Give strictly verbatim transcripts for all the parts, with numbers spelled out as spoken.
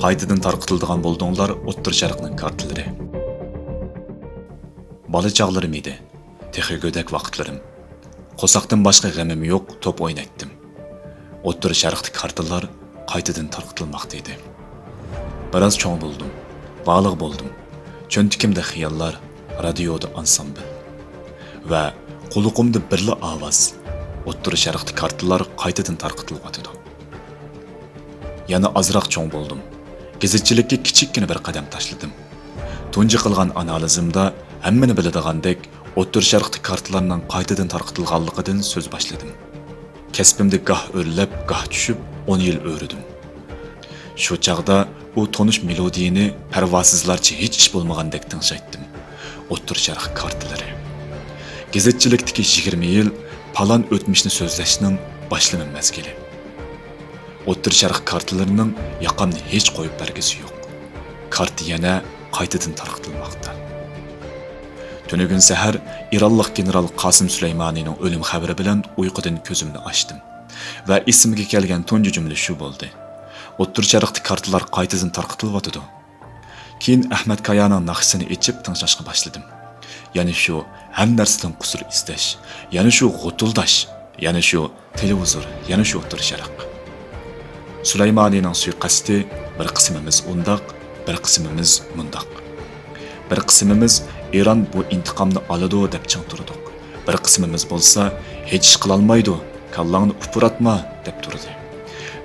قايتىدىن تارقىتىلىدىغان بولدۇڭلار، ئوتتۇرا شەرقنىڭ كارتىلىرى. بالا چاغلىرىم ئىدى. تېخى گۆدەك ۋاقىتلىرىم. قورساقتىن باشقا غېمىم يوق، توپ ئوينايتتىم. ئوتتۇرا شەرقتىكى كارتىلار قايتىدىن تارقىتىلماقتا ئىدى. بىراز چوڭ بولدۇم، بالىغ بولدۇم. چۆنتىكىمدە خىياللار، رادىيودا ئانسامبىل. ۋە قۇلىقىمدا بىرلا ئاۋاز، ئوتتۇرا شەرقتىكى كارتىلار قايتىدىن تارقىتىلىۋاتىدۇ. يەنە ئازراق چوڭ بولدۇم. گېزىتچىلىككە كىچىككىنە بىر قەدەم تاشلىدىم. تۇنجى قىلغان ئانالىزىمدا ھەممىنى بىلىدىغاندەك، ئوتتۇرا شەرقتىكى كارتىلارنىڭ قايتىدىن تارقىتىلغانلىقىدىن سۆز باشلىدىم. كەسپىمدە گاھ ئۆرلەپ، گاھ چۈشۈپ، ئون يىل ئۆرۈدۈم. شۇ چاغدا ئۇ تونۇش مېلودىيىنى پەرۋاسىزلارچە ھېچ ئىش بولمىغاندەك تىڭشايتتىم. ئوتتۇرا شەرق كارتىلىرى. گېزىتچىلىكتىكى يىگىرمە يىل پالان ئۆتمۈشنى سۆزلەشنىڭ باشلىما مەزگىلى. ئوتتۇرا شەرق كارتىلىرىنىڭ ياقامنى ھېچ قويۇپ بەرگۈسى يوق. كارتا يەنە قايتىدىن تارقىتىلماقتا. تۈنۈگۈن سەھەر ئىرانلىق گېنېرال قاسىم سۇلەيمانىنىڭ ئۆلۈم خەۋىرى بىلەن ئۇيقۇدىن كۆزۈمنى ئاچتىم ۋە ئېسىمگە كەلگەن تۇنجى جۈملە شۇ بولدى: ئوتتۇرا شەرقتىكى كارتىلار قايتىدىن تارقىتىلىۋاتىدۇ. كېيىن ئەخمەت كايانىڭ ناخشىسىنى ئېچىپ تىڭشاشقا باشلىدىم. يەنە شۇ ھەر نەرسىدىن قۇسۇر ئىزدەش، يەنە شۇ غۇتۇلداش، يەنە شۇ تېلېۋىزور، يەنە شۇ ئوتتۇرا شەرق. سۇلايمانىنىڭ سۇيىقەستى بىر قىسمىمىز ئۇنداق، بىر قىسمىمىز مۇنداق. بىر قىسمىمىز ئىران بۇ ئىنتىقامنى ئالىدۇ دەپ چىڭ تۇردۇق. بىر قىسمىمىز بولسا ھېچ ئىش قىلالمايدۇ، كاللاڭنى ئۇپۇراتما دەپ تۇردى.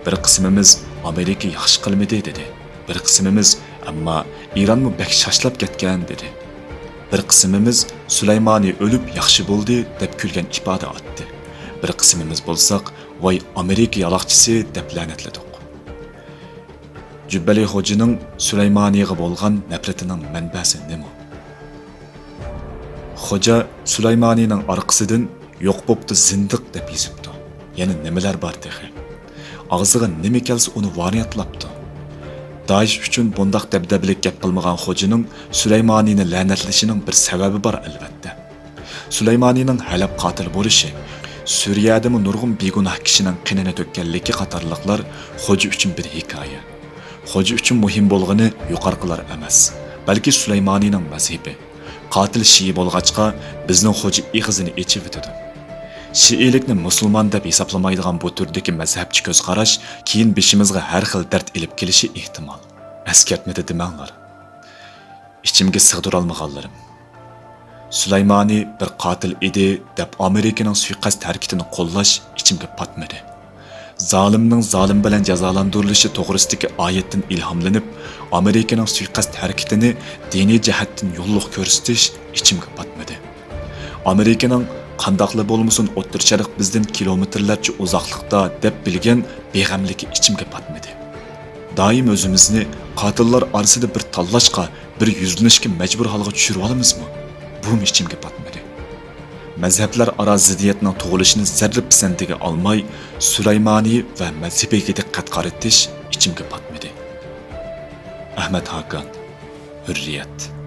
بىر قىسمىمىز ئامېرىكا ياخشى قىلمىدى دېدى. بىر قىسمىمىز ئەمما ئىرانمۇ بەك شاشلاپ كەتكەن دېدى. بىر قىسمىمىز سۇلايمانى ئۆلۈپ ياخشى بولدى دەپ كۈلگەن ئىپادە ئاتتى. بىر قىسمىمىز بولساق ۋاي ئامېرىكا يالاقچىسى دەپ لەنەتلىدۇق. جۈببەلى خوجىنىڭ سۇلايمانىغا بولغان نەپرىتىنىڭ مەنبەسى نېمە؟ خوجا سۇلايمانىنىڭ ئارقىسىدىن يوق بوپتۇ زىندىق دەپ يېزىپتۇ. يەنە نېمىلەر بار تېخى؟ ئاغزىغا نېمە كەلسە ئۇنى ۋارىياتلاپتۇ. دائىش ئۈچۈن بۇنداق دەبدەبىلىك گەپ قىلمىغان خوجىنىڭ سۇلايمانىنى لەنەتلىشىنىڭ بىر سەۋەبى بار ئەلۋەتتە. سۇلايمانىنىڭ ھەلەپ قاتىلى بولۇشى، سۈرىيەدىمۇ نۇرغۇن بىگۇناھ كىشىنىڭ قېنىنى تۆككەنلىكى قاتارلىقلار خوجا ئۈچۈن بىر ھېكايە. خوجا ئۈچۈن مۇھىم بولغىنى يۇقارقىلار ئەمەس، بەلكى سۇلايمانىنىڭ مەزھىپى. قاتىل شىئە بولغاچقا، بىزنىڭ خوجا ئېغىزىنى ئېچىۋېتىدۇ. شىئىلىكنى مۇسۇلمان دەپ ھېسابلىمايدىغان بۇ تۈردىكى مەزھەپچى كۆز قاراش كېيىن بېشىمىزغا ھەر خىل دەرد ئېلىپ كېلىشى ئېھتىمال. ئەسكەرتمىدى دېمەڭلار. ئىچىمگە سىغدۇرالمىغانلىرىم. سۇلايمانى بىر قاتىل ئىدى دەپ ئامېرىكىنىڭ سۇيىقەست ھەرىكىتىنى قوللاش ئىچىمگە پاتمىدى. زالىمنىڭ زالىم بىلەن جازالاندۇرۇلۇشى توغرىسىدىكى ئايەتتىن ئىلھاملىنىپ، ئامېرىكىنىڭ سۇيىقەست ھەرىكىتىنى دىنىي جەھەتتىن يوللۇق كۆرسىتىش ئىچىمگە پاتمىدى. ئامېرىكىنىڭ قانداقلا بولمىسۇن ئوتتۇرا شەرق بىزدىن كىلومېتىرلەرچە ئۇزاقلىقتا دەپ بىلگەن بىغەملىكى ئىچىمگە پاتمىدى. دائىم ئۆزىمىزنى قاتىللار ئارىسىدا بىر تاللاشقا، بىر يۈزلىنىشكە مەجبۇر ھالغا چۈشۈرۈۋالىمىزمۇ؟ بۇمۇ ئىچىمگە پاتمىدى. مەزھەپلەر ئارا زىددىيەتنىڭ تۇغۇلۇشىنى زەررە پىسەنتىگە ئالماي، سۇلايمانى ۋە مەزھىپىگە دىققەت قارىتىش ئىچىمگە پاتمىدى. ئەھمەد ھاكان، ھۆررىيەت.